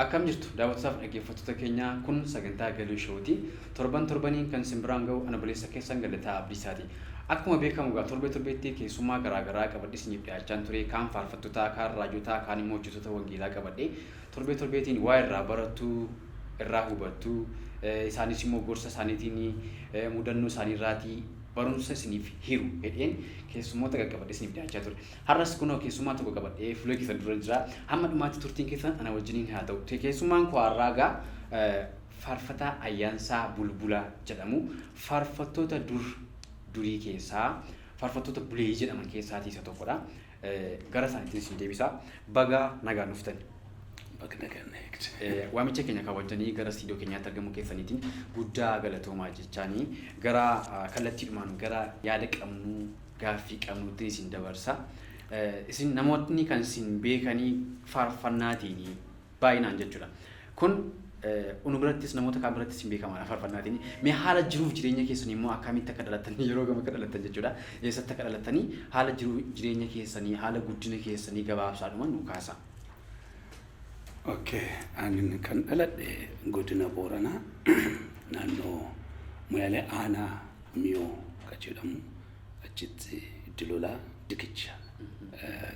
Akkam jirtu daawwattootaaf dhaggeeffattoota keenya? Kun sagantaa Galuu Showti. Torban torbaniin kan isin biraan gahu ana buleessa keessan Galataa Abdiisaati. Akkuma beekamu egaa torbee torbeetti keessummaa garaa garaa qabadhee isiniif dhiyaachaan ture. Kaan faarfattoota, kaan raajotaa, kaan immoo hojjettoota wangeelaa qabadhee torbee torbeetiin waa irraa barattu, irraa hubattu, isaanis immoo gorsa isaaniitiin, mudannoo isaanii irraatii barumsa isiniif hiru jedheen keessummoota qaqqabadhee isiniif dhiyaachaa ture. Har'as kunoo keessummaa tokko qabadhee fuula keessan dura jira. Hamma dhumaatti turtiin keessan ana wajjiniin haa ta'u. Keessummaan koo har'aa egaa Faarfataa Ayyaansaa Bulbulaa jedhamu. Faarfattoota dur durii keessaa, faarfattoota buleeyyii jedhaman keessaatii isa tokkodha. Gara isaaniitiin isin deebisa. Baga nagaan dhuftan. Baga nagaan na eegde. Waamicha keenya kabajanii gara istiidiyoo keenyaatti argamuu keessaniitiin guddaa galatoomaa jechaanii, gara kallattiidhumaan gara yaada qabnuu, gaaffii qabnuutti isin dabarsa. Isin namootni kan isin beekanii faarfannaatiin baay'inaan jechuudha. Kun unu birattis, namoota kaan birattis hin beekamaadha faarfannaatiin. Mee haala jiruuf jireenya keessanii immoo akkamitti akka dhalattan, yeroo gama akka dhalattan jechuudha. Eessatti akka dhalattanii, haala jiruu jireenya keessanii, haala guddina keessanii gabaabsaadhuma nu kaasa. Okay, ani kan dhaladhe godina Booranaa, naannoo Moyaalee, aanaa Miyoo kan jedhamu, achitti Iddilolaa Dikicha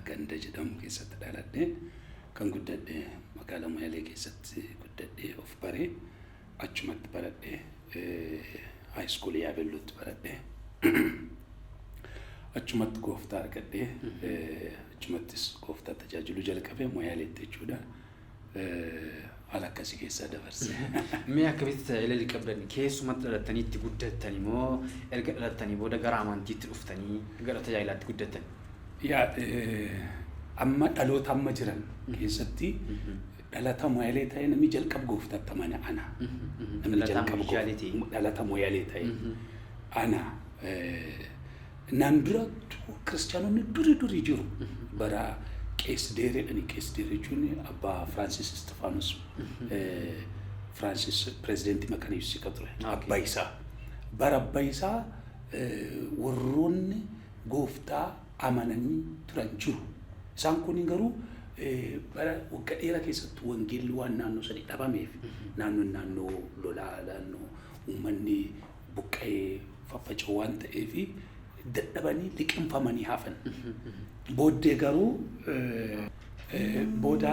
ganda jedhamu keessatti dhaladhe. Kan guddadhe magaalaa Moyaalee keessatti guddadhe, of bare achumatti baradhe, high school Yaabellootti baradhe. Achumatti gooftaa argadhe, achumattis gooftaa tajaajiluu jalqabe Moyaaleetti jechuudha. Haala akkasii keessaa dabarse. Mee akkamitti tajaajila jalqabdan? Keessumatti dhalattanii itti guddattani moo erga dhalattanii booda gara amantiitti dhuftanii gara tajaajilaatti guddattan? Yaa, amma dhaloota amma jiran keessatti dhalata Moyaalee ta'e namni jalqaba gooftaatti amane ana. Namni Dhalataa jalqaba Moyaalee ta'e. Dhalata Moyaalee ta'e ana. Naan dura kiristaanonni duri durii jiru. Bara Qees Deereedhani. Qees Deeree jechuun abbaa Firaansis Istifaanos. Firaansis pirezidentii Makana Yesuusii kan ture. Abbaa isaa. Bara abbaa isaa warroonni gooftaa amananii turan jiru. Isaan kun garuu bara waggaa dheeraa keessatti wangeelli waan naannoo sanii dhabameef, naannoon naannoo lolaa, naannoo uummanni buqqa'ee faffaca'u waan ta'eef, dadhabanii liqimfamanii hafan. Booddee garuu booda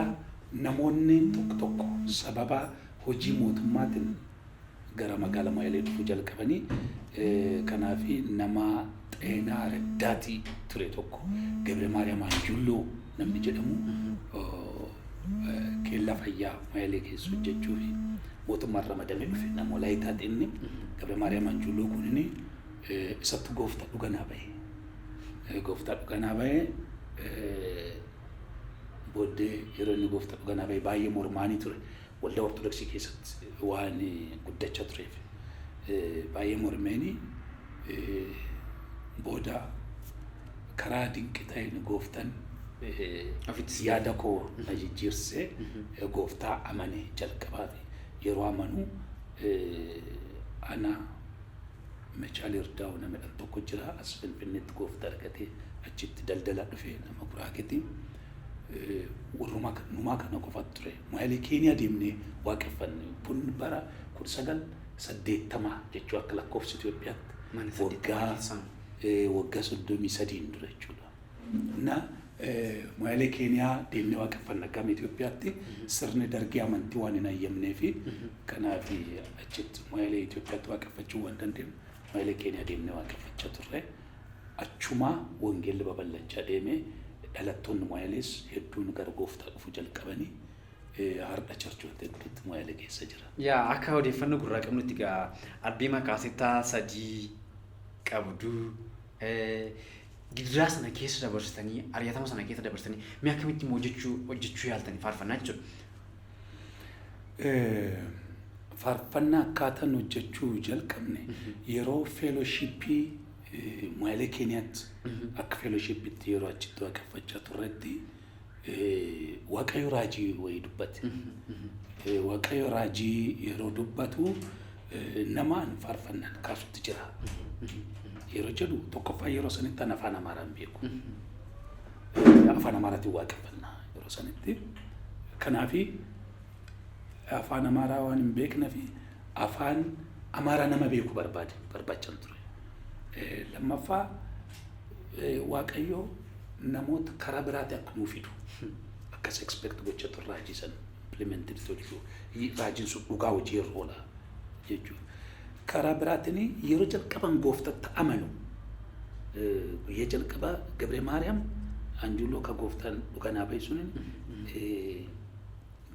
namoonni tokko tokko sababa hojii mootummaatiin gara magaalaa Moyaalee dhufuu jalqabanii. Kanaaf nama Xeenaa Raddaatii ture tokko, Gabre Maariyaam Anjulloo namni jedhamu, keellaa fayyaa Moyaalee keessa hojjechuu fi mootummaan ramadamee dhufe, nama Walaayitaati inni. Gabre Maariyaam Anjulloo kunini isatti gooftaa dhuganaa bahe. Gooftaa dhuganaa bahe. Booddee yeroo inni gooftaa dhuganaa bahe baay'ee mormaanii ture. Waldaa Ortodoksii keessatti waan guddachaa tureef baay'ee mormeeni. Booda karaa dinqii ta'een gooftaan Ofitti si yaada koo na jijjiirsee gooftaa amane jalqabaa fi yeroo amanu ana Mechaal Irdaa'u nama jedhamu tokko jira, as Finfinneetti gooftaa argatee achitti daldala dhufee, nama Guraageeti. Warrumaa numaa kana qofaatu ture. Moyaalee Keeniyaa deemnee waaqeffanne. Kun bara 1980 jechuu akka lakkoofsa Itoophiyaatti. Mana 80 waggaa keessaan. Waggaa 33n dura jechuudha. Na Moyaalee Keeniyaa deemnee waaqeffanna. Gama Itoophiyaatti sirni dargii amantii waan hin hayyamnee fi kanaaf achitti Moyaalee Itoophiyaatti waaqeffachuu waan dandeenyu, Moyaalee Keeniyaa deemnee waaqeffachaa turre. Achumaa wangeelli babal'achaa deeme, dhalattoonni Moyaalees hedduun gara gooftaa dhufuu jalqabanii, har'a churchoota hedduutti Moyaalee keessa jira. Yaa, akka odeeffannoo gurraa qabnutti egaa albeema kaasettaa sadii qabdu. Gidiraa sana keessa dabarsitanii, ari'atama sana keessa dabarsitanii, mee akkamitti immoo hojjechuu yaaltanii faarfannaa jechuudha? Faarfannaa akkaataan hojjechuu jalqabne yeroo fellowshippii Moyaalee Keeniyaatti, akka fellowshippitti yeroo achitti waaqeffachaa turretti Waaqayyo raajii wayii dubbate. Waaqayyo raajii yeroo dubbatu nama an faarfannaan kaasutti jira. Yeroo jedhu, tokkoffaa yeroo sanitti an afaan Amaaraan beeku. Afaan Amaaraatiin waaqeffannaa yeroo sanitti. Kanaafi Afaan Amaaraa waan hin beekne fi afaan Amaaraa nama beeku barbaade barbaachan ture. Lammaffaa, Waaqayyo namoota karaa biraati akka nuu fidu akkas expect gocha turre, raajii san implemented tolchuu, raajiin sun dhugaa hojii irra oola jechuudha. Karaa biraatiin yeroo jalqaban gooftatti amanu, guyyaa jalqabaa Gabre Maariyaam Anjuuloo ka gooftaan dhugaa naa bahe suniin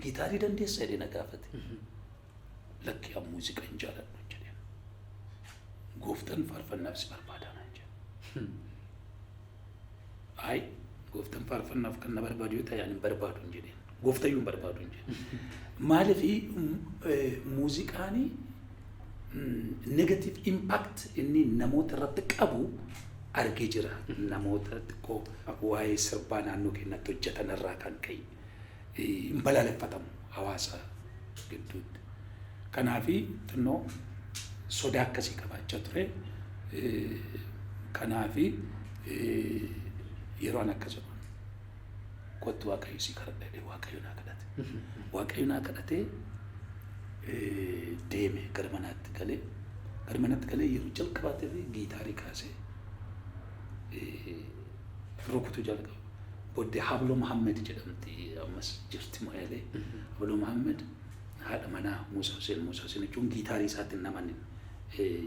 "Gitaarii dandeessa?" jedhee na gaafate. "Lakki, an muuziqaa hin jaaladhu," jedheen. "Gooftaan faarfannaaf si barbaada," naan jedhe. "Ayi, gooftaan faarfannaaf kan na barbaadu yoo ta'e, ani hin barbaadu," hin jedheen. "Gooftayyuu hin barbaadu," hin jedheen. Maaliif? Muuziqaan negative impact inni namoota irratti qabu argee jira. Namoota xiqqoo waa'ee sirbaa naannoo keenyatti hojjetan irraa kan ka'e hin balaaleffatamu hawaasa gidduutti. Kanaafi xinnoo sodaa akkasii qabaachaa ture. Kanaafi yeroo an akkas jedhu, "Kottu, Waaqayyo si kadhadha," jedhee Waaqayyo naa kadhate. Waaqayyo naa kadhatee deeme, gara manaatti galee, gara manaatti galee yeroo jalqabaatee fi giitaarii kaasee rukutuu jalqabe. Booddee Habloo Muhammed jedhamti, ammas jirti Moyaalee. Habloo Muhammed haadha manaa Muusaa Hussein. Muusaa Hussein jechuun giitaarii isaatiin naman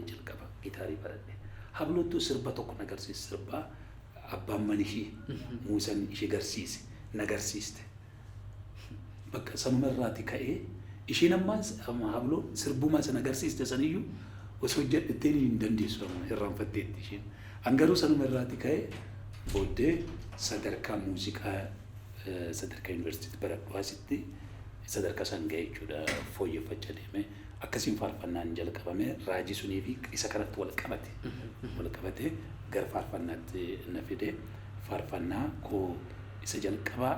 jalqaba giitaarii baradhe. Habloottu sirba tokko na garsiise, sirba abbaan mana ishee Muusaan ishee garsiise na garsiiste. Bakka sanuma irraati ka'ee isheen ammaas amma Habloo sirbumaa sana agarsiiste saniyyuu osoo hojjedhetteen hin dandeessu, amma irraanfatteetti isheen. An garuu sanuma irraati ka'ee booddee sadarkaa muuziqaa sadarkaa yuunivarsiitiitti baradhu asitti sadarkaa san ga'e jechuudha, fooyyeffachaa deeme. Akkasiin faarfannaan jalqabame, raajii sunii fi isa kanatti wal qabate. Wal qabate gara faarfannaatti na fide. Faarfannaa koo isa jalqabaa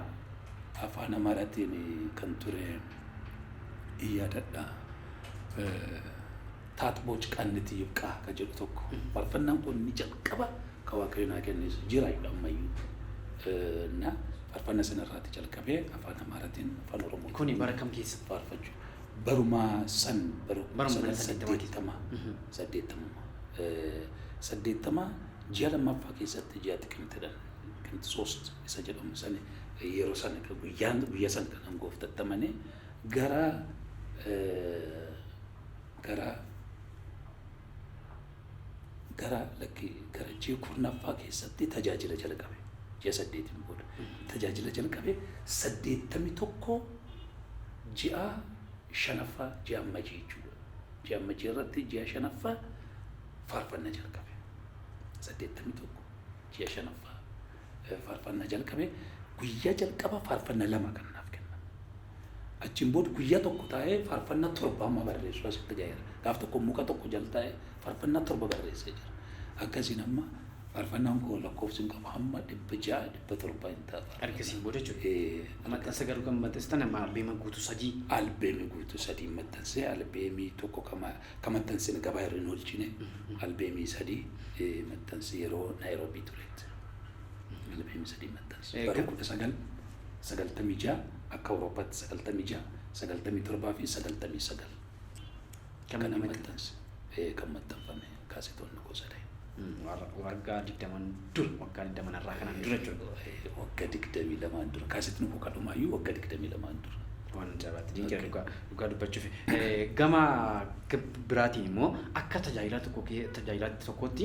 afaan Amaaraatiin kan ture in yaadadha. "ታጥቦ ጭቃነት ይብቃ" ka jedhu tokko. Faarfannaan kun ni jalqaba ka Waaqayyo naa kennes jira ammayyuu. Na faarfannaa sanarraati jalqabee afaan Amaaraatiin, afaan Oromoo. Kuni bara kam keessa? Faarfachuu. Baruma san Baruma sagal 80 keessa. 80, 80, 80 ji'a lammaffaa keessatti, ji'a Xiqimtidhaan, Xiqimti 3 isa jedhamu sani, yeroo sana guyyaan guyyaa san kanan gooftattamanii gara lakki gara ji'a 10ffaa keessatti tajaajila jalqabe. Ji'a 8n booda tajaajila jalqabe. 81 ji'a shanaffaa, ji'a Ammajii jechuudha. Ji'a Ammajii irratti ji'a shanaffaa faarfannaa jalqabe. 81 ji'a shanaffaa faarfannaa jalqabe. Guyyaa jalqaba faarfannaa lama kan naaf kennan. Achiin booda guyyaa tokko taa'ee faarfannaa 7 amma barreessu asitti ga'eera. Gaaf tokko muka tokko jala taa'ee faarfannaa 7 barreessee jira. Akkasiin amma faarfannaan koo lakkoofsi hin qabu, hamma 600, 700 hin ta'a. Ergasiin booda jechuudha. Maxxansa garuu kan maxxansitan amma albeema guutuu sadii. Albeemii guutuu sadii maxxansee, albeemii tokko ka maxxansine gabaa irra hin oolchine, albeemii sadii maxxanse yeroo Naayiroobii turetti. Albeemii sadii maxxanse. Bara 1996 akka Awurooppaatti, 96, 97 fi 99. Kan kana maxxanse. Kan maxxanfame kaasetoonni koo sadii. Waggaa 20n dura, waggaa 20 irraa kanaan dura jechuudha. Waggaa 22n dura. Kaasetni koo kadhumaayyuu waggaa 22n dura. Waan ajaa'ibaatti dinqii, dhugaa dhugaa dubbachuuf. Gama biraatiin immoo akka tajaajilaa tokko tajaajilaatti tokkotti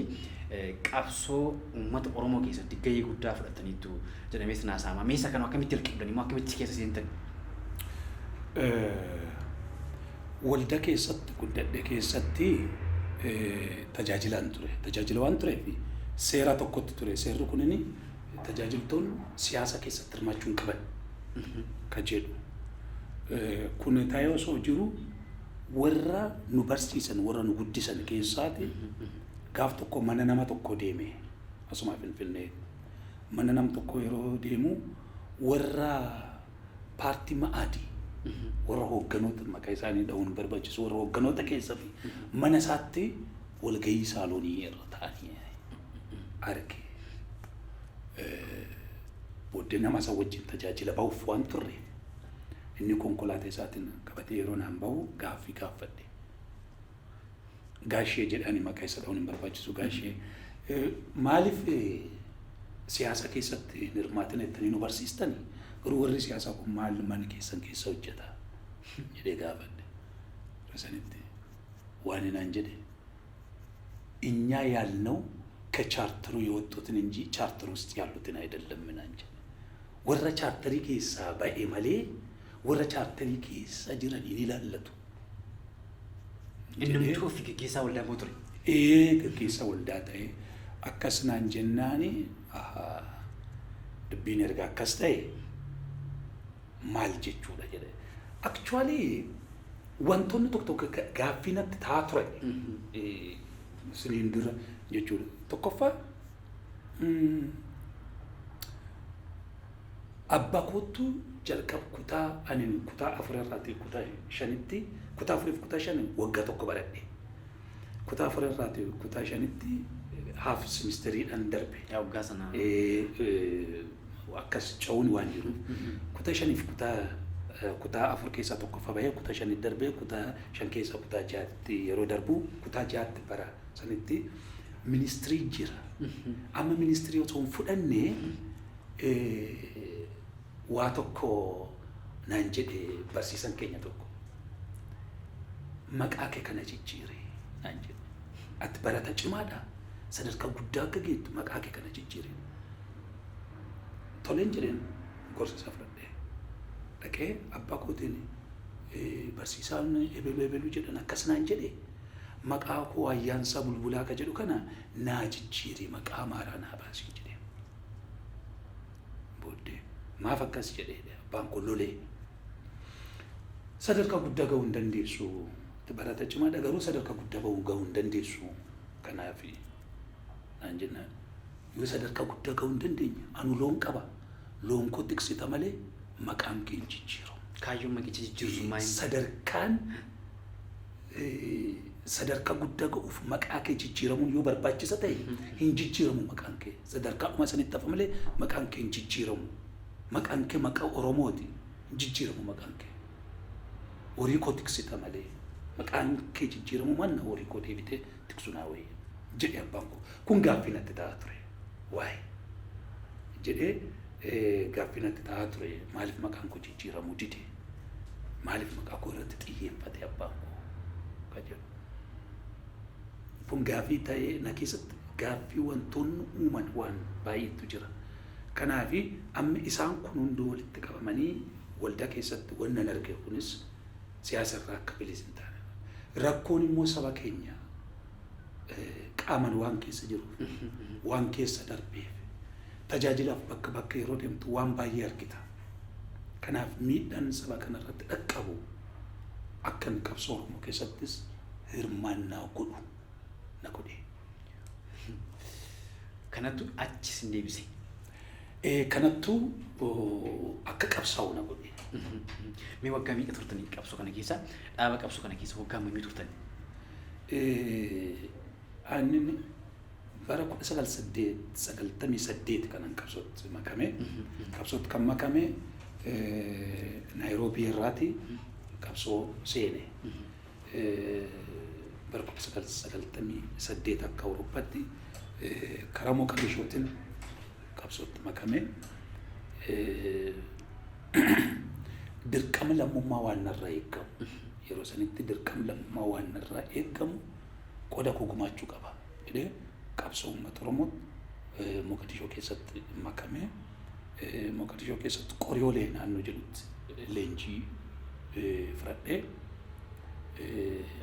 qabsoo uummata Oromoo keessatti gahee guddaa fudhataniitu jedhamees naasaama. Meeshaa kana akkamitti jalqabdan immoo, akkamitti keessa seentan? Waldaa keessatti guddadhe keessatti tajaajilaan ture. Tajaajila waan tureef seera tokkotti ture. Seerri kunini tajaajiltoonni siyaasa keessatti hirmaachuu hin qaban ka jedhu. Kun ta'ee osoo jiru warra nu barsiisan, warra nu guddisan keessaati gaaf tokko mana nama tokko deeme, asuma Finfinnee. Mana nama tokko yeroo deemu warra paartii Ma'aadii, warra hoogganoota, maqaa isaanii dha'uun barbaachisu, warra hoogganoota keessa fi mana isaatti walgahii saaloonii irra ta'anii arge. Booddee nama isa wajjin tajaajila ba'uuf waan turreef Inni konkolaataa isaatiin qabatee yeroo naan bahu gaaffii gaafadhe. Gaashee jedhani maqaa isa dha'uun hin barbaachisu gaashee. Maaliif siyaasa keessatti hin hirmaatin jettanii nu barsiistani? Garuu warri siyaasaa kun maal mana keessan keessa hojjeta? Jedhee gaafadhe. Sanitti waan naan jedhe እኛ ያልነው ከቻርተሩ የወጡትን እንጂ ቻርተር ውስጥ ያሉትን አይደለም naan jedhe. Warra chaartarii keessaa ba'e malee warra chaartarii keessa jiran hin ilaallatu. Inni nuti ofii gaggeessaa waldaa moo ture? Ee, gaggeessaa waldaa ta'e akkas naan jennaani, dubbiin erga akkas ta'e maal jechuudha jedhe. Actually, wantoonni tokko tokko gaaffii natti ta'aa turan isiniin dura jechuudha. Tokkoffaa, abbaa kootu jalqaba kutaa ani kutaa 4 irraatii kutaa 5tti, kutaa 4f kutaa 5 waggaa tokko baradhe. Kutaa 4 irraatii kutaa 5tti half semisteriidhaan darbe. Waggaa sana. Akkas ce'uun waan jiruuf. Kutaa 5f kutaa 4 keessaa tokkoffaa bahee kutaa 5tti darbee, kutaa 5 keessaa kutaa 6tti yeroo darbu, kutaa 6tti bara sanitti ministirii jira. Amma ministirii osoo hin fudhanne waa tokko naan jedhe barsiisan keenya tokko. "Maqaa kee kana jijjiire," naan jedhe. "Ati barata cimaadha. Sadarkaa guddaa akka geettu maqaa kee kana jijjiire." Toleen jedheen, gorsa isaa fudhadhee. Dhaqee abbaa kootiin, "Barsiisaan ebelu ebelu jedhan akkas naan jedhe, maqaa koo Ayyaansaa Bulbulaa ka jedhu kana naa jijjiiri, maqaa Amaaraa naa baasii," jedhee. Booddee maaf akkas jedhee abbaan koo lolee. "Sadarkaa guddaa gahuu hin dandeessu. Barata cimaadha, garuu sadarkaa guddaa gahuu hin dandeessu. Kanaaf," naan jennaan. "Yoo sadarkaa guddaa gahuu hin dandeenye, anu loon qaba. Loon koo tiksita malee maqaan kee hin jijjiiramu." Kaayyoon maqicha jijjiirsu maal? Sadarkaan sadarkaa guddaa ga'uuf maqaa kee jijjiiramuun yoo barbaachisa ta'e, hin jijjiiramu maqaan kee. Sadarkaa dhuma sanitti hafa malee maqaan kee hin jijjiiramu. Maqaan kee maqaa Oromooti. Hin jijjiiramu maqaan kee. Horii koo tiksita malee maqaan kee jijjiiramu manna horii koo deebitee tiksu naa wayya, jedhe abbaan koo. Kun gaaffii natti ta'aa ture. Waa'ee jedhee gaaffii natti ta'aa ture. Maaliif maqaan koo jijjiiramuu dide? Maaliif maqaa koo irratti xiyyeeffate abbaan koo? Ka jedhu. Kun gaaffii ta'ee na keessatti gaaffii wantoonni uuman waan baay'eetu jira. Kanaafi amma isaan kun hunduu walitti qabamanii waldaa keessatti wannan arge kunis siyaasa irraa akka bilisa hin taane. Rakkoon immoo saba keenya qaaman waan keessa jiruuf, waan keessa darbeef, tajaajilaaf bakka bakka yeroo deemtu waan baay'ee argita. Kanaaf miidhaan saba kanarratti dhaqqabu akkan qabsoo Oromoo keessattis hirmaannaa godhu na godhe. Kanattu achi sin deebise. Kanattu akka qabsaa'u na godhe. Mee waggaa meeqa turtanii qabsoo kana keessa? Dhaaba qabsoo kana keessa waggaa meeqa turtanii? Ani bara 1998 kanan qabsootti makame. Qabsootti kan makame Naayiroobii irraati qabsoo seene. Bara 1998 akka Awurooppaatti karaa Moqadishootiin qabsootti makame. Dirqama lammummaa waan narraa eegamu. Yeroo sanitti dirqama lammummaa waan narraa eegamu qoda koo gumaachuu qaba jedhee qabsoo uummata Oromoo Moqadishoo keessatti makame. Moqadishoo keessatti Qoriyoolee naannoo jedhutti leenjii fudhadhee,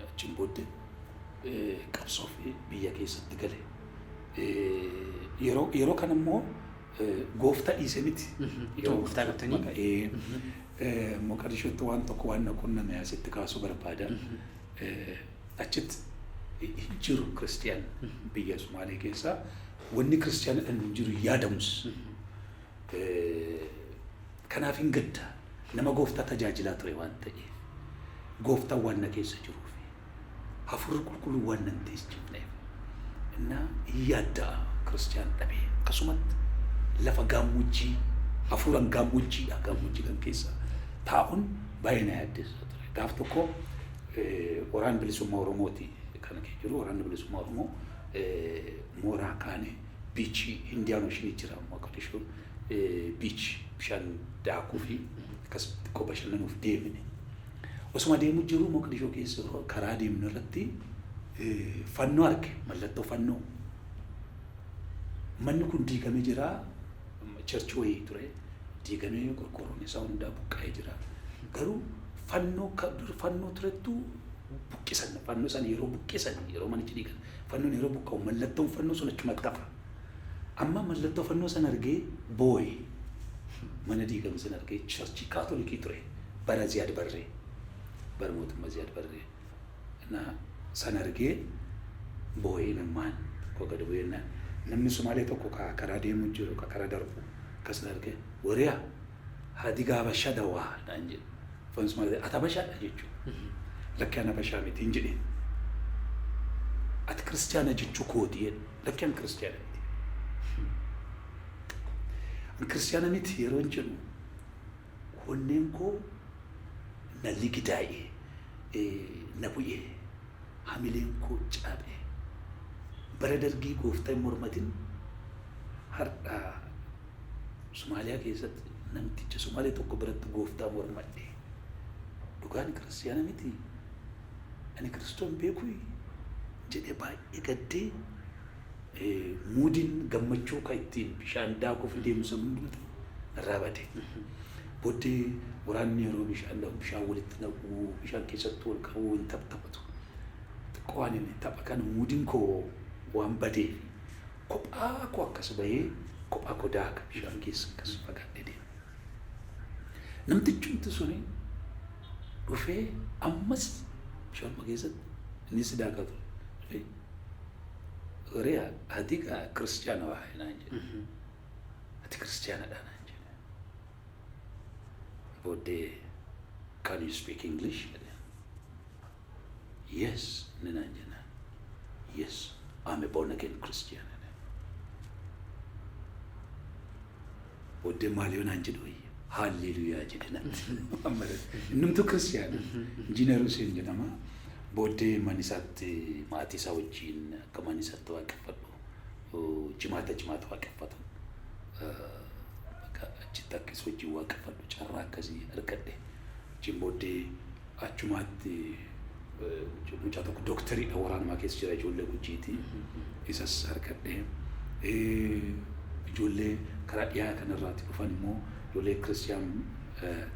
achiin booddee qabsoo fi biyya keessatti gale. Yeroo kana immoo gooftaa dhiise miti. Gooftaa qabtanii? Moqadishootti waan tokko waan na qunname asitti kaasuu barbaada. Achitti hin jiru kiristiyaan biyya Sumaalee keessaa, wanni kiristiyaanidhaan hin jiru yaadamus. Kanaaf hin gadda, nama gooftaa tajaajilaa ture waan ta'eef, gooftaan waan na keessa jiruuf, hafuurri qulqulluu waan nan teessifneef innaa hin yaadda'a kiristiyaan dhabee akkasumatti lafa gaammoojjii hafuuran gaammoojjiidha, gaammoojjii kan keessa taa'uun baay'ee na yaaddessa ture. Gaaf tokko Waraana Bilisummaa Oromooti kan kee jiru. Waraanni Bilisummaa Oromoo mooraa kaane beach Indian Ocean jira, Moqodishoo beach, bishaan daakuu fi akkas xiqqoo bashannanuuf deemne. Osuma deemu jiru Moqodishoo keessa karaa deemnu irratti fannoo arge, mallattoo fannoo. Manni kun diigamee jira, church wayii ture, diigamee qorqorroon isaa hundaa buqqa'ee jira. Garuu fannoo dur fannoo turettu buqqisan. Fannoo sana yeroo buqqisan, yeroo manichi diigan, fannoon yeroo buqqa'u mallattoon fannoo sun achumatti hafa. Amma mallattoo fannoo sana argee boo'e. Mana diigame sana argee, church Kaatolikii ture bara Ziyaad Barree, bara mootummaa Ziyaad Barree. Na sana argee boo'ee imimmaan koo gadi bu'ee. Namni Sumaalee tokko karaa deemu jiru, ka karaa darbu akkasuma argee, "Wariyaa haati habashaa dawaa," naan jedhe. Afaan Sumaalee ati habashaadha jechuudha. "Lakki, ana habashaa miti," hin jedheen. "Ati kiristiyaana jechuu kooti," jedhe. "Lakki, an kiristiyaana miti. An kiristiyaana miti," yeroo hin jedhu onneen koo na ligidaa'ee, na bu'ee, hamileen koo cabee. Bara Dargii gooftaa hin mormatin, har'a Somaaliyaa keessatti namticha Somaalee tokko biratti gooftaa mormadhe. Dhugaan kiristiyaana miti. Ani kiristoon beeku jedhee baay'ee gaddee, moodiin gammachuu kan ittiin bishaan daakuuf deemu sun hundumtu irraa bade. Booddee waraanni yeroo bishaan daaku bishaan walitti naqu, bishaan keessatti ol qabuu hin taphatu. Xiqqoo waan inni tapha kana moodiin koo waan badeef kophaa koo akkas bahee kophaa koo daaka, bishaan keessa akkas fagaadhee deema. Namtichumti suni dhufee ammas bishaanuma keessatti innis daakaa ture. Dhufee, "Horiyaa, ati kiristiyaana waa," naan jedhe. "Ati kiristiyaanadha," naan jedhe. Booddee, "Can you speak English?" jedhe. "Yes," inni naan jennaan. "Yes, I'm a born again Christian," jedhe. Booddee maal yoo naan jedhu wayya. "Haalleluuyaa," jedhe natti. Innumtu kiristiyaana. Injiinar Hussein jedhama. Booddee mana isaatti maatii isaa wajjin akka mana isaatti waaqeffadhu, jimaata jimaata waaqeffatu. Achitti akka isa wajjin waaqeffadhu carraa akkasii argadhe. Achiin booddee achumaatti mucaa tokko, dooktariidha, waraanumaa keessa jira, ijoollee Gujiiti. Isas argadhe. Ijoollee karaa dhiyaa kanarraatti dhufan immoo ijoollee kiristiyaan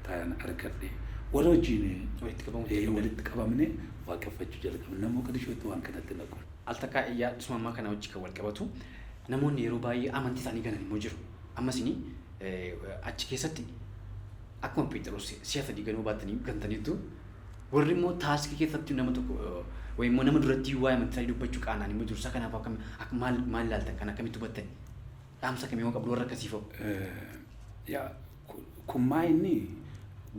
ta'an argadhe. Warra wajjin walitti qabamne waaqeffachuu jalqabne. Nama Moqodishootti waan kanatti naqu. Al takkaa yaaduma ammaa kana wajji kan wal qabatu, namoonni yeroo baay'ee amantii isaanii ganan immoo jiru. Ammas ini achi keessatti akkuma Phexros si'a sadii ganuu baatanii gantaniitu, warri immoo taaskii keessatti nama tokko wayii immoo nama duratti waa'ee amantii isaanii dubbachuu qaanaan immoo jiru. Isa kanaaf akkam maal maal ilaaltan, kan akkamitti hubattan, dhaamsa akkamii yoo qabdu warra akkasii fa'u? Yaa, kun maa inni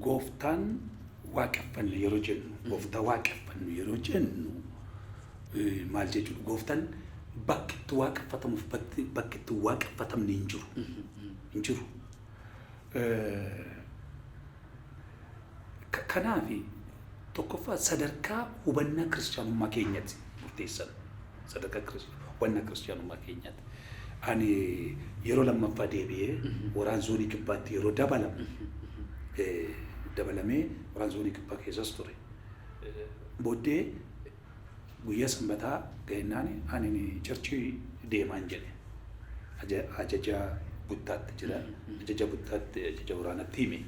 gooftaan waaqeffannu yeroo jennu, gooftaa waaqeffannu yeroo jennu maal jechuudha? Gooftaan bakki itti waaqeffatamuuf bakki itti waaqeffatamne hin jiru. Hin jiru. Kanaaf tokkoffaa sadarkaa hubannaa kiristaanummaa keenyatti murteessan. Sadarkaa hubannaa kiristaanummaa keenyaatti. Ani yeroo lammaffaa deebi'ee waraan zoonii kibbaatti yeroo dabalamu, dabalamee waraan zoonii kibbaa keessas ture. Booddee guyyaa sanbataa ga'ennaan ani church deemaan jedhe. Ajaja buttaatti jira. Ajaja buttaatti, ajaja waraanatti hime.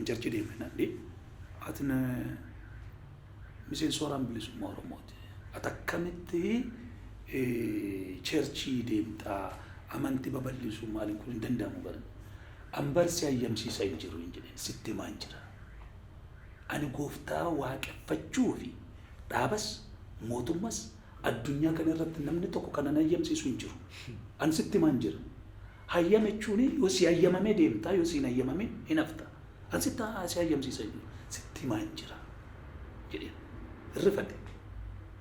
"Church deema," naan. "Ati miseensa Waraana Bilisummaa Oromooti. Ati akkamitti church deemtaa? Amantii babal'isuu maaliin kun hin danda'amu bara. An barsi hayyamsiisaa hin jiru," hin jedheen. "Sitti himaan jira. Ani gooftaa waaqeffachuu fi dhaabas mootummas addunyaa kana irratti namni tokko kana na hayyamsiisu hin jiru. Ani sitti himaan jira. Hayyama jechuun yoo si hayyamamee deemtaa, yoo si hin hayyamame hin hafta. Ani sitti si hayyamsiisa hin jiru. Sitti himaan jira," jedheen. Rifate.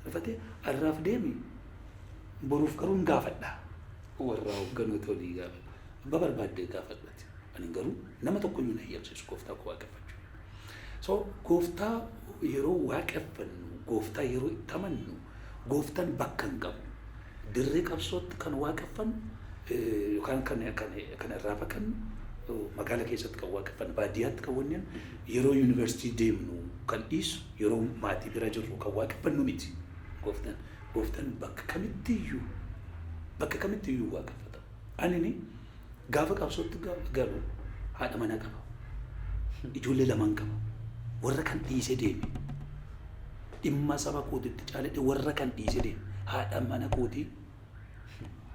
Rifatee, "Har'aaf deemi, boruuf garuu hin gaafadha. Warra hoogganoota olii gaafadha. Abbaa barbaaddee gaafadhati. Ani garuu nama tokko iyyuu hin hayyamsiisu gooftaa koo waaqeffachuu." So gooftaa yeroo waaqeffannu, gooftaa yeroo itti amannu, gooftaan bakka hin qabu. Dirree qabsootti kan waaqeffannu yookaan kan irraa baqannu, magaala keessatti kan waaqeffannu, baadiyyaatti kan wanneen, yeroo yuunivarsiitii deemnu kan dhiisu, yeroo maatii bira jirru kan waaqeffannu miti. Gooftaan bakka kamittiyyuu waaqeffatama. Anini gaafa qabsootti galu haadha manaa qaba. Ijoollee lamaan qaba. Warra kan dhiisee deeme. Dhimma saba kootitti caaladhe warra kan dhiisee deeme. Haadha mana kootii,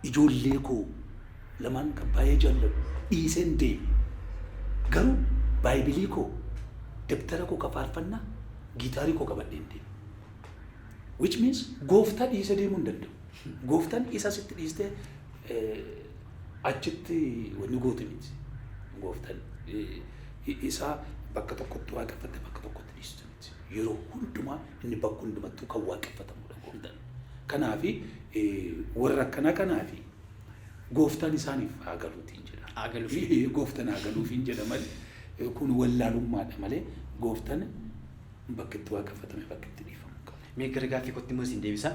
ijoollee koo lamaan kan baay'ee jaalladhu dhiiseen deeme. Garuu baayibilii koo, dabtara koo kan faarfannaa, giitaarii koo qabadheen deeme. Which means gooftaa dhiisee deemuu hin danda'u. Gooftaan isa sitti dhiistee achitti wanni gootu miti. Gooftaan isaa bakka tokkotti waaqeffatte bakka tokkotti dhiistu miti. Yeroo hundumaa inni bakka hundumattuu kan waaqeffatamudha gooftaan. Kanaafi warra akkana kanaafi gooftaan isaaniif haa galuutiin jedha. Haa galuufi. Gooftaan haa galuufiin jedha malee kun wallaalummaadha malee gooftaan bakka itti waaqeffatame bakka itti dhiifamu qaba. Mee gara gaaffii kootti immoo isin deebisa.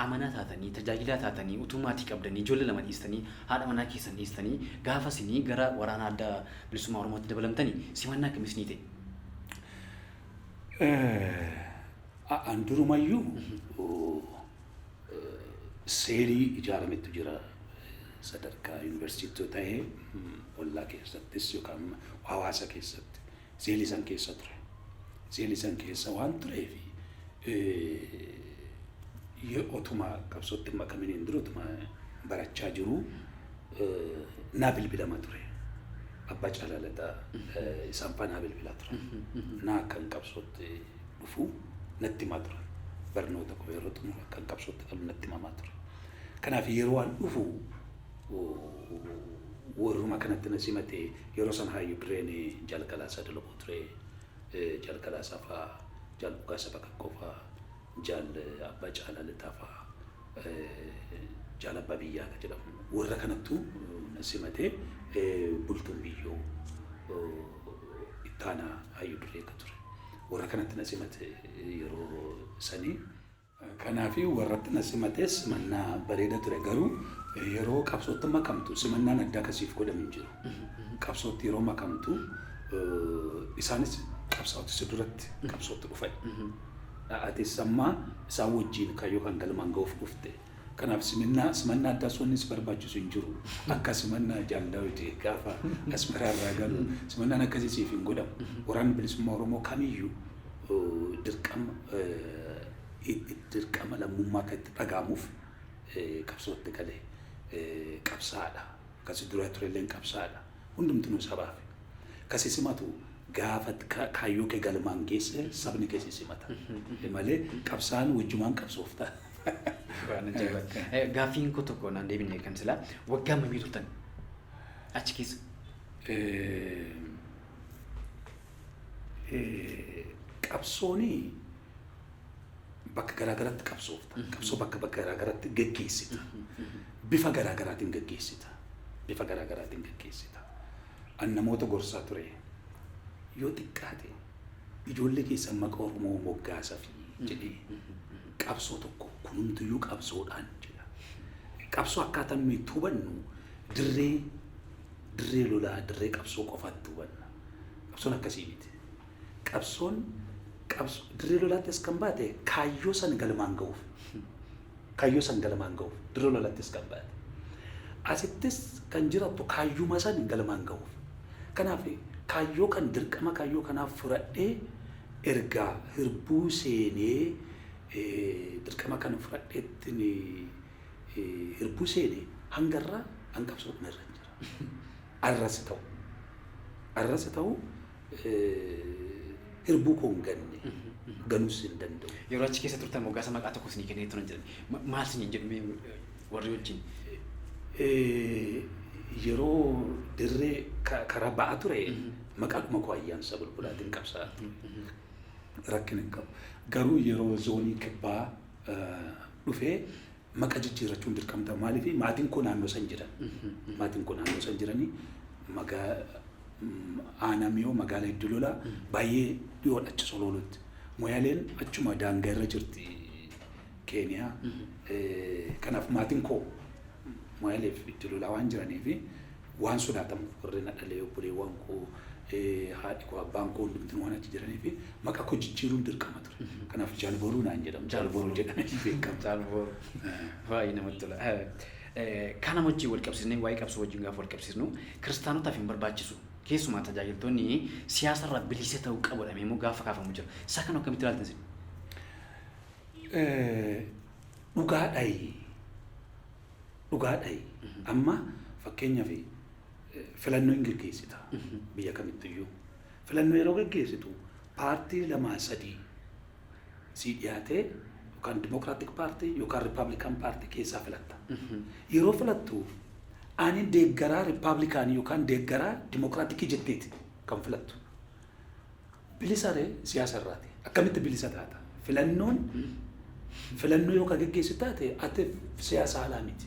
Amanaa taatanii, tajaajilaa taatanii, utuu maatii qabdanii, ijoollee lama dhiistanii, haadha manaa keessan dhiistanii, gaafa isinii gara waraana Adda Bilisummaa Oromootti dabalamtanii simannaa akkamii isinii ta'e? An durumayyuu seelii ijaarametu jira, sadarkaa yuunivarsiitii ta'ee ollaa keessattis yookaan hawaasa keessatti seelii san keessa ture. Seelii san keessa waan tureef otuma qabsootti makaminiin dura otuma barachaa jiru naa bilbilama ture. Abbaa Caalaa Lataa isaan faa naa bilbilaa turan. Naa akkan qabsootti dhufu natti himaa turan. Barnoota koo yeroo xumuru akkan qabsootti galu natti himamaa ture. Kanaaf yeroo an dhufu warruma kanatti na simate. Yeroo sana hayyuu dureen Jaalkalaasaa Dalaboo ture. Jaalkalaasaa faa, Jaal Dhugaasa Bakakkoo faa, Jaal Abbaa Caalaa Lataa faa, Jaal Abbaa Biyyaa kan jedhamu warra kanattu na simatee, Bultuun Biyyoo ittaanaa hayyuu duree akka ture. Warra kanatti na simate yeroo sanii. Kanaafi warratti na simatee simannaa bareeda ture, garuu yeroo qabsootti makamtu simannaan addaa akkasiif godhamu hin jiru. Qabsootti yeroo makamtu isaanis qabsaa'ota si duratti qabsootti dhufan. Atis ammaa isaan wajjin kaayyoo kan galmaan ga'uuf dhufte. Kanaaf simannaa addaa sonnis barbaachisu hin jiru. Akka simannaa Jaal Daawit gaafa Asmaraa irraa galu simannaan akkasii siif hin godhamu. Waraanni Bilisummaa Oromoo kamiyyuu dirqama lammummaa akka itti dhaga'amuuf qabsootti galee qabsaadha. Akkasi dura turelleen qabsaadha. Hundumtinuu sabaaf. Kasi simatu gaafa kaayyoo kee galmaan geesse sabni kee si simata. Malee qabsaan wajjumaan qabsoofta. Waan ajaa'ibaati. Gaaffiin koo tokko naan deebine kan silaa, waggaa hammamii turtan achi keessa? Qabsooni bakka garaagaraatti qabsoofta. Qabsoo bakka garaagaraatti geggeessita. Bifa garaagaraatiin geggeessita. Bifa garaagaraatiin geggeessita. An namoota gorsaa ture. Yoo xiqqaate ijoollee keessan maqaa Oromoo moggaasaa fi jedhee, qabsoo tokko kunumtuyyuu qabsoodhaan jedha. Qabsoo akkaataan nuyi itti hubannu dirree lolaa, dirree qabsoo qofaatti hubanna. Qabsoon akkasii miti. Qabsoon dirree lolaattis kan baate kaayyoo san galmaan ga'uuf. Kaayyoo san galmaan ga'uuf dirree lolaattis kan baate. Asittis kan jiraattu kaayyuma san galmaan ga'uuf. Kanaaf kaayyoo kan dirqama kaayyoo kanaaf fudhadhee ergaa hirbuu seenee, dirqama kana fudhadheettiin hirbuu seenee hangarraa an qabsoo irra jira. Arras ta'u hirbuu koo hin ganne, ganuus hin danda'u. Yeroo achi keessa turtan moggaasa maqaa tokko isinii kennee turan jedhan. Maal isiniin jedhu mee warri wajjin? Yeroo dirree karaa ba'aa ture maqaadhuma koo Ayyaansa Bulbulaatiin qabsaa'aa ture. Rakkina hin qabu. Garuu yeroo zoonii kibbaa dhufee maqa jijjiirrachuun dirqamta. Maaliif? Maatiin koo naannoo san jiran. Maatiin koo naannoo san jiranii maqaa Aanaa Miyoo magaalaa Iddoo Lolaa baay'ee dhiyoodha achi Soloolotti. Moyaaleen achuma daangaa irra jirti Keeniyaa. Kanaaf maatiin koo Moyaaleef Iddoo Lolaa waan jiraniif waan sodaatamuuf warri na dhalee, obboleewwan koo, haadhi koo, abbaan koo hundumtuu waan achi jiraniif maqaa koo jijjiiruun dirqama ture. Kanaaf Jaalboruu naan jedhamu. Jaalboruu jedhamee beekama. Jaalboruu. Baay'ee namatti tola. Kana wajjin wal qabsiisnee, waa'ee qabsoo wajjin gaafa wal qabsiisnu, kiristaanotaaf hin barbaachisu. Keessumaa tajaajiltoonni siyaasarraa bilisa ta'uu qabu jedhamee immoo gaafa kaafamu jira. Isa kana akkamitti ilaaltan isin? Dhugaadhaayi. Dhugaadhaayi. Amma fakkeenyaaf filannoo hin geggeessita biyya kamittiyyuu. Filannoo yeroo geggeessitu paartii lamaa sadii sii dhiyaatee yookaan Democratic Party yookaan Republican Party keessaa filatta. Yeroo filattu ani deeggaraa Rippaabilikaanii yookaan deeggaraa Dimokiraatikii jetteeti kan filattu. Bilisa ree siyaasa irraati? Akkamitti bilisa taata? Filannoon filannoo yoo ka geggeessu taate ati siyaasa alaa miti.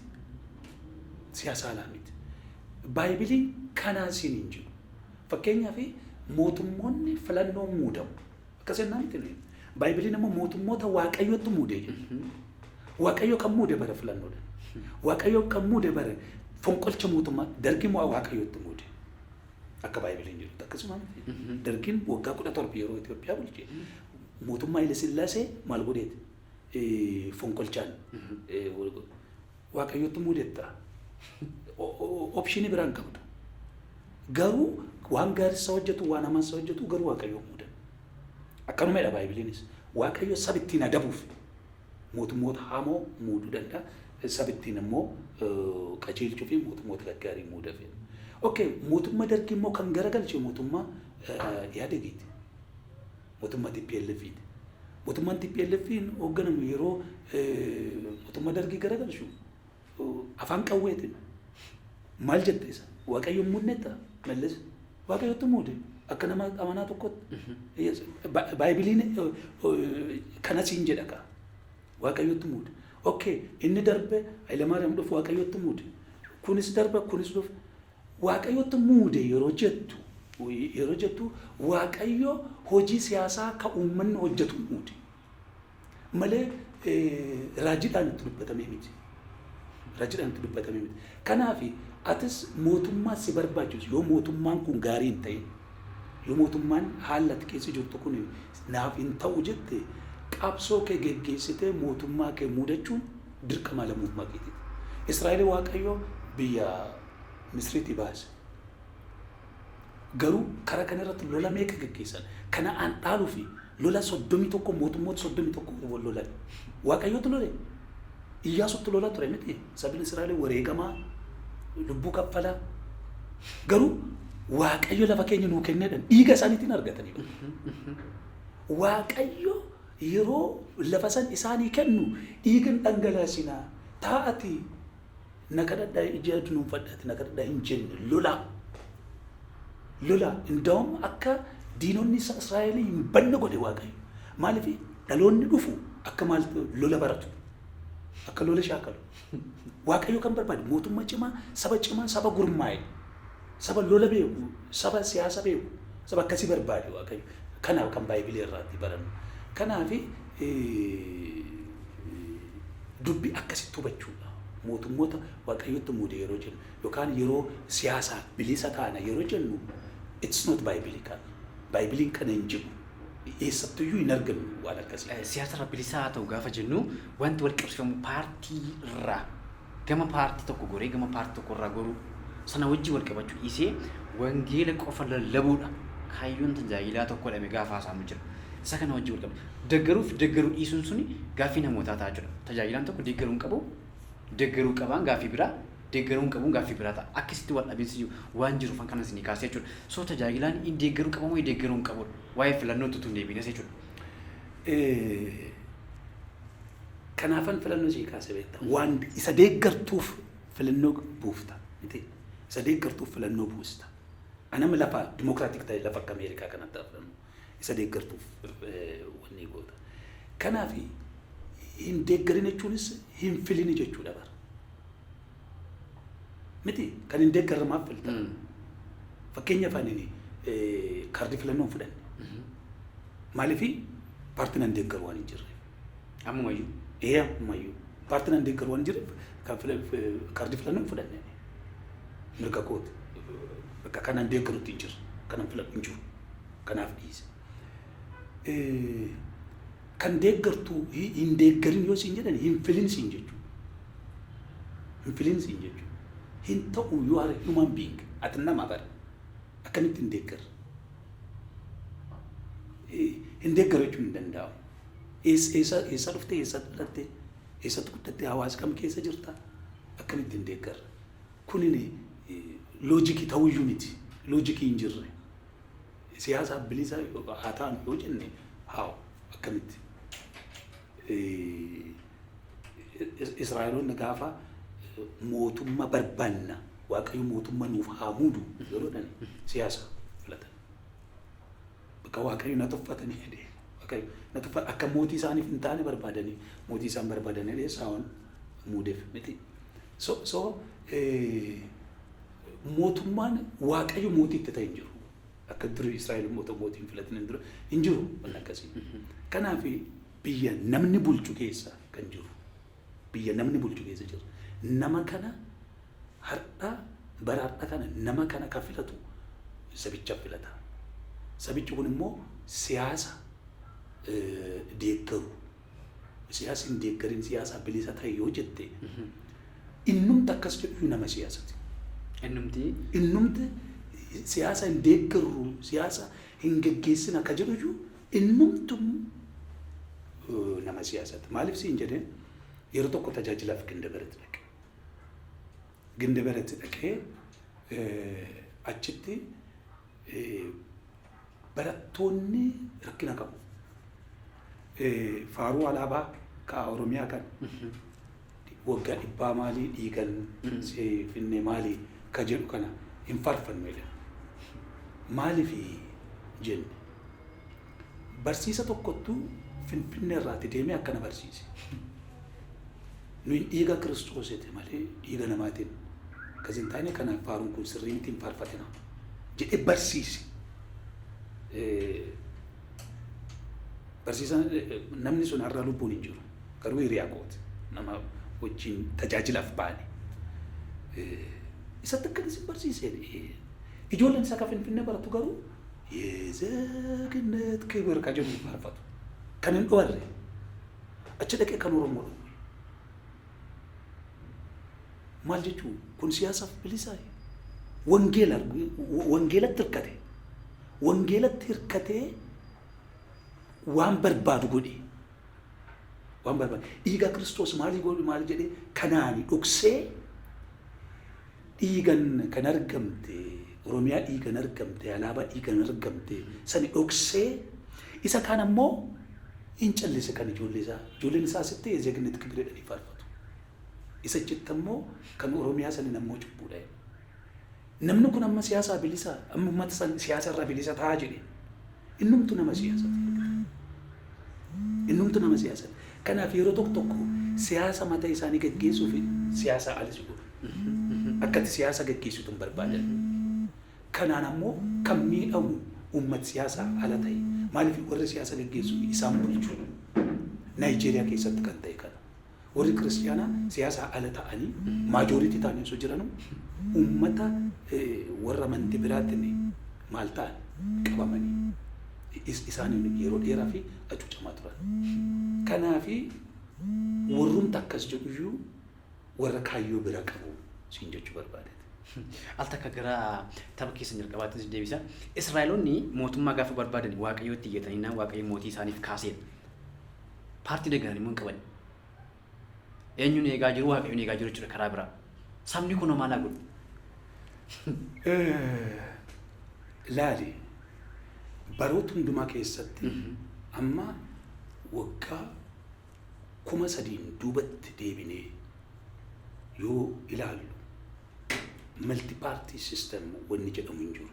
Siyaasa alaa miti. Baaybiliin kanaa siin hin jiru. Fakkeenyaaf mootummoonni filannoo muudamu. Akkas jennaan miti nuyi. Baaybiliin immoo mootummoota Waaqayyotti muudee jedha. Waaqayyo kan muude bara filannoodha. Waaqayyo kan muude bara fonqolcha mootummaa Dargii moo Waaqayyotti muude. Akka Baaybiliin jedhutti akkasuma miti. Dargiin waggaa 17 yeroo Itoophiyaa bulche mootummaa Haile Sillaasee maal godheeti? Fonqolchaan Waaqayyotti muudetta. Option ii biraan qabdu. Garuu waan gaarii isa hojjetu, waan hamaa isa hojjetu garuu Waaqayyo muuda. Akkanumadha Baaybiliinis. Waaqayyo saba ittiin adabuuf mootummoota hamoo muuduu danda'a. Saba ittiin immoo qajeelchuu fi mootummoota gaggaarii muuda. Okay, mootummaa Dargii immoo kan garagalche mootummaa Ihaadegiiti. Mootummaa TPLFiti. Mootummaan TPLFin hoogganamu yeroo mootummaa Dargii garagalchu afaan qawweetiin maal jette isa? Waaqayyo hin muudnetta Mallas. Waaqayyotti muude akka nama amanaa tokkotti. Baaybiliin kanas hin jedha kaa. Waaqayyotti muude. Okay, inni darbe Hayilamaariyaam dhufu Waaqayyotti muude. Kunis darbe, kunis dhufe. Waaqayyotti muude yeroo jettu Waaqayyo hojii siyaasaa ka uummanni hojjetu muude. Malee raajiidhaan itti dubbatamee miti. Raajiidhaan itti dubbatamee miti. Kanaaf atis mootummaa si barbaachisu, yoo mootummaan kun gaarii hin ta'in, yoo mootummaan haala ati keessa jirtu kun naaf hin ta'u jette, qabsoo kee geggeessitee mootummaa kee muudachuun dirqama lammummaa keetiiti. Israa'el Waaqayyo biyya Misriitii baase. Garuu karaa kana irratti lola meeqa geggeessan? Kana'aan dhaaluu fi lola 31, mootummoota 31 wal lolan. Waaqayyotu lole. Iyyaasutti lola ture miti. Sabni Israa'el wareegamaa, lubbuu kaffalaa. Garuu Waaqayyo lafa keenya nuu kenneedhaan dhiiga isaaniitiin argatanii. Waaqayyo yeroo lafa san isaanii kennu dhiiga hin dhangalaasinaa, taa'ati na kadhadhaa, ija dunuunfadhaati na kadhadhaa hin jenne. Lola. Lola indaa'um akka diinonni Israa'elii hin banne godhe Waaqayyo. Maaliif? Dhaloonni dhufu akka maal lola baratu, akka lola shaakalu. Waaqayyo kan barbaade mootummaa cimaa, saba cimaa, saba gurmaa'e, saba lola beeku, saba siyaasa beeku, saba akkasii barbaade Waaqayyo. Kanaaf kan Baaybilii irraatti barannu. Kanaaf dubbii akkasitti hubachuudha. Mootummoota Waaqayyotti muude yeroo jennu yookaan yeroo siyaasaa bilisa taana yeroo jennu, it's not biblical. Baaybiliin kana hin jiru. Eessattuyyuu hin argannu waan akkasii. Siyaasarra bilisaa haa ta'u gaafa jennu, wanti wal qabsiifamu paartii irraa gama paartii tokko goree gama paartii tokko irraa goruu sana wajjin wal qabachuu dhiisee wangeela qofa lallabuudha. Kaayyoon tajaajilaa tokko jedhame gaafa haasa'amu jira. Isa kana wajjin wal qabatu. Deeggaruu fi deeggaruu dhiisuun suni gaaffii namootaa ta'a jechuudha. Tajaajilaan tokko deeggaruu hin qabu, deeggaruu qabaan gaaffii biraa, deeggaruu hin qabuun gaaffii biraa ta'a. Akkasitti wal dhabiinsi waan jiruuf kanas ni kaasee jechuudha. So tajaajilaan inni deeggaruu qaba moo deeggaruu hin qabudha? Waa'ee filannootti utuu hin deebiines jechuudha. Kanaafan filannoo sii kaase beekta. Waan isa deeggartuuf filannoo buufta. Miti? Isa deeggartuuf filannoo buusta. Anama lafa democratic ta'e, lafa akka Ameerikaa kanatti filannoo. Isa deeggartuuf wanni goota. Kanaaf hin deeggarin jechuunis hin filini jechuudha bara. Miti? Kan hin deeggarre maaf filta? Fakkeenyaaf ani kaardii filannoo hin fudhanne. Maaliif paartiin an deeggaru waan hin jirreef. Ammumayyuu. Ee, ammumayyuu. Paartiin an deeggaru waan hin jirreef kaardii filannoo hin fudhanne. Mirga kooti. Bakka kanan deeggarutti hin jiru. Kanan filadhu hin jiru. Kanaaf dhiise. Kan deeggartu hin deeggarin yoo siin jedhan, hin filin siin jechuudha. Hin filin siin jechuudha. Hin ta'u, you are human being. Ati nama bara. Akkamitti hin deeggarre? Hin deeggaru jechuun hin danda'amu. Eessa dhuftee, eessa dhalattee, eessatti guddattee, hawaasa kam keessa jirta? Akkamitti hin deeggarre? Kunin loojikii ta'uyyuu miti. Loojikii hin jirre. Siyaasaaf bilisa haa ta'an yoo jenne, haa akkamitti? Israa'eloonni gaafa mootummaa barbaanna, Waaqayyo mootummaa nuuf haa muudu yeroo jedhan, siyaasa filatan. Bakka Waaqayyo na tuffatanii jedhee, Waaqayyo na tuffa, akka mootii isaaniif hin taane barbaadanii, mootii isaan barbaadanii jedhee Saa'ol muudeef miti. So mootummaan Waaqayyo mootii itti ta'e hin jiru. Akka durii Israa'el mootii hin filatin hin dura hin jiru wanni akkasii. Kanaaf biyya namni bulchu keessa kan jiru, biyya namni bulchu keessa jiru. Nama kana har'a, bara har'a kana, nama kana kan filatu sabicha filata. Sabichi kun immoo siyaasa deeggaru. Siyaasa hin deeggarin, siyaasa bilisa ta'e yoo jette, innumti akkas jedhu nama siyaasati. Innumti. Innumti siyaasa hin deeggarru, siyaasa hin geggeessin akka jedhu iyyuu, innumtu nama siyaasati. Maaliif siin jedhee, yeroo tokko tajaajilaaf Gindabaratti dhaqe. Gindabaratti dhaqee achitti barattoonni rakkina qabu. Faaruu alaabaa ka Oromiyaa kan waggaa 100 maalii dhiigan finne maalii ka jedhu kana hin faarfannu jedhan. Maaliif jenne, barsiisa tokkottu Finfinnee irraati deemee akkana barsiise. Nuyi dhiiga Kiristoositi malee dhiiga namaatiin akkas hin taane, kanaaf faaruun kun sirrii miti, hin faarfatina jedhee barsiise. Barsiisaan namni sun har'a lubbuun hin jiru. Garuu hiriyaa kooti. Nama wajjin tajaajilaaf baane. Isatti akkanas hin barsiiseen. Ijoolleen isaa kan Finfinnee baratu garuu የዜግነት ክብር ka jedhu faarfatu. Kan hin dhowarre. Achi dhaqee kan Oromoo dhowwe. Maal jechuun kun siyaasaaf bilisaa? Wangeela wangeelatti hirkate. Wangeelatti hirkatee waan barbaadu godhe. Waan barbaadu. Dhiiga Kiristoos maalii godhe, maal jedhee kanaani dhoksee, dhiigan kan argamte Oromiyaa, dhiigan argamte alaabaa, dhiigan argamte sani dhoksee, isa kaan ammoo hin callise kan ijoollee isaa. Ijoolleen isaa asitti የዜግነት ክብር jedhanii faarfatu. Isa achitti ammoo kan Oromiyaa saniin ammoo cubbuudha. Namni kun amma siyaasaa bilisa, amma uummata san siyaasa irraa bilisa ta'aa jedhe. Innumtu nama siyaasaati. Innumtu nama siyaasaati. Kanaaf yeroo tokko tokko siyaasa mataa isaanii gaggeessuu fi siyaasa alis godhu. Akkatti siyaasa gaggeessitu hin barbaadan. Kanaan ammoo kan miidhamu uummata siyaasaa ala ta'e. Maaliif warri siyaasa gaggeessu isaan bulchu? Naayijeeriyaa keessatti kan ta'e kana. Warri kiristiyaanaa siyaasa ala ta'anii majority ta'anii osoo jiranu, uummata warra amantii biraatiin maal ta'an, qabamanii isaan yeroo dheeraa fi hacuucamaa turan. Kanaafi warrumti akkas jedhuyyuu warra kaayyoo bira qabu siin jechuu barbaadeeti. Al takka gara tapha keessan jalqabaatti isin deebisa. Israa'eloonni mootummaa gaafa barbaadan Waaqayyootti iyyatanii naan Waaqayyo mootii isaaniif kaaseera. Paartii deeggaran immoo hin qaban. Eenyuun eegaa jiru? Waaqayyoon eegaa jiru jechuudha karaa biraa. Sabni kun maal haa godhu? Laali, baroota hundumaa keessatti, amma waggaa 3000 duubatti deebinee yoo ilaallu, multi party system wanni jedhamu hin jiru.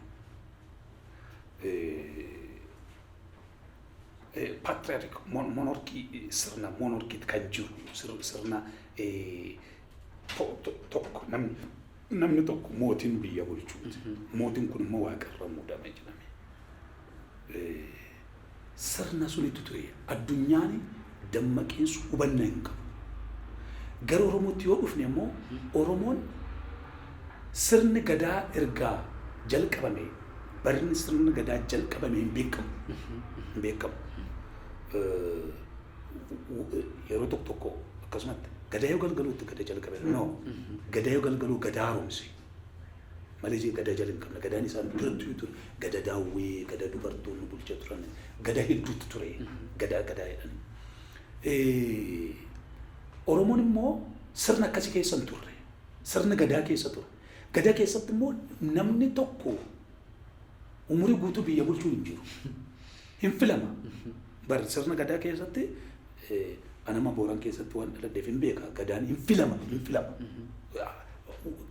Patriarch monarchy, sirna monarchy kan jiru, sirna tokko namni Namni tokko mootiin biyya bulchuuti. Mootiin kun immoo waaqarra muudame jedhame. Sirna sunitu ture. Addunyaan dammaqinsu hubannaa hin qabu. Gara Oromootti yoo dhufne immoo, Oromoon sirni gadaa ergaa jalqabame, barri sirni gadaa jalqabame hin beekamu. Hin beekamu. Yeroo tokko tokko akkasumatti gadaa yoo galgaluutti gada jalqabe. No. Gadaa yoo galgaluu gadaa haaromse. Malee gadaa jala hin qabne. Gadaan isaan duratti ture. Gada daawwee, gada dubartoonni bulchaa turan, gada hedduutu ture. Gadaa gadaa jedhani. Oromoon immoo sirna akkasii keessa hin turre. Sirna gadaa keessa ture. Gadaa keessatti immoo namni tokko umurii guutuu biyya bulchuu hin jiru. Hin filama. Bar sirna gadaa keessatti, anama Booran keessatti waan dhaladheef hin beeka. Gadaan hin filama, hin filama.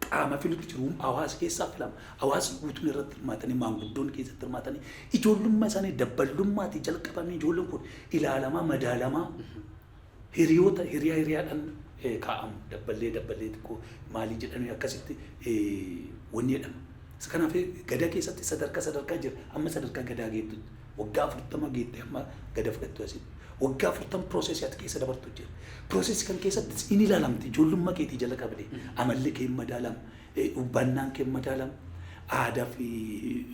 Qaama filutti jiru, hawaasa keessaa filama. Hawaasni guutuun irratti hirmaatanii, maanguddoon keessatti hirmaatanii, ijoollummaa isaanii dabballummaatii jalqabamee ijoolleen kun ilaalamaa, madaalamaa, hiriyoota hiriyaa hiriyaadhaan kaa'amu, dabballee dabballee xiqqoo maalii jedhanii akkasitti wanni jedhama. Kanaaf gadaa keessatti sadarkaa sadarkaa jira. Amma sadarkaa gadaa geettutti waggaa 40 geette, amma gada fudhattu asitti. Waggaa 40 processii ati keessa dabartu jira. Processii kan keessatti in ilaalamti, ijoollummaa keetii jala qabde, amalli kee madaalama, hubannaan kee madaalama, aadaa fi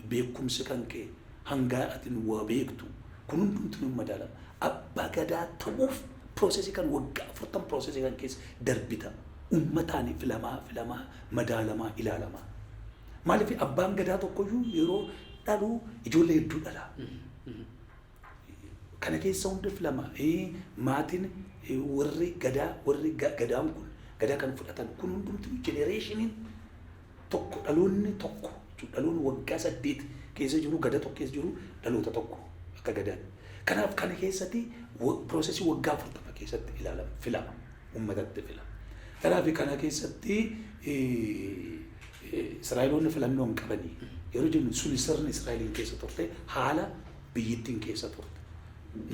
beekumsi kan kee hanga ati waa beektu kun hundumtuu ni madaalama. Abbaa gadaa ta'uuf processii kan waggaa 40 processii kan keessa darbita. Uummataan filamaa, filamaa, madaalamaa, ilaalamaa. Maaliif abbaan gadaa tokkoyyuu yeroo dhalu ijoollee hedduu dhala. Kana keessa hunda filama. Maatiin warri gadaa, warri gadaan kun gadaa kan fudhatan kun hundumtuu generationiin tokko, dhaloonni tokko, dhaloonni waggaa 8 keessa jiru, gada tokko keessa jiru, dhaloota tokko akka gadaatti. Kanaaf kana keessatti processii waggaa 40 keessatti ilaalama, filama, uummatatti filama. Kanaaf kana keessatti Israa'eloonni filannoo hin qabanii yeroo jennu, suni sirni Israa'eliin keessa turte, haala biyyittiin keessa turte.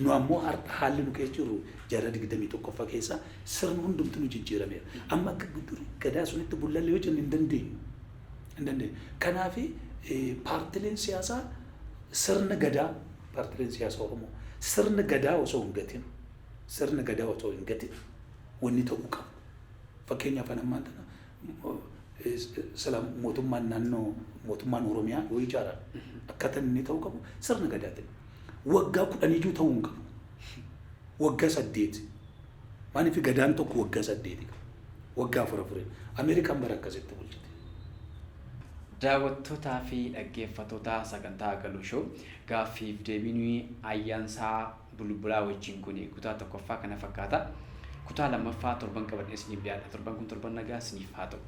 Nu ammoo haalli nu keessa jirru jaarraa 21ffaa keessa sirni hundumtu nu jijjiirameera. Amma akka durii gadaa sunitti bullallee yoo jennu hin dandeenyu. Hin dandeenyu. Kanaaf paartileen siyaasaa sirna gadaa, paartileen siyaasaa Oromoo sirna gadaa osoo hin gatin, sirna gadaa osoo hin gatin wanni ta'uu qabu. Fakkeenyaaf ammaan tana sila mootummaan naannoo, mootummaan Oromiyaa yoo ijaaran, akkaataan inni ta'uu qabu sirna gadaatiin. Waggaa 10 iyyuu ta'uu hin qabu. Waggaa 8. Maaliif gadaan tokko waggaa 8 qaba. Waggaa afur afurii. Ameerikaan bara akkasitti bulchite. Daawwattootaa fi dhaggeeffattoota sagantaa Galuu Show, gaaffiif deebiin Ayyaansaa Bulbulaa wajjin kun kutaa tokkoffaa kana fakkaata. Kutaa lammaffaa torban qabadhee isiniif dhiyaadha. Torban kun torban nagaa isiniif haa ta'u.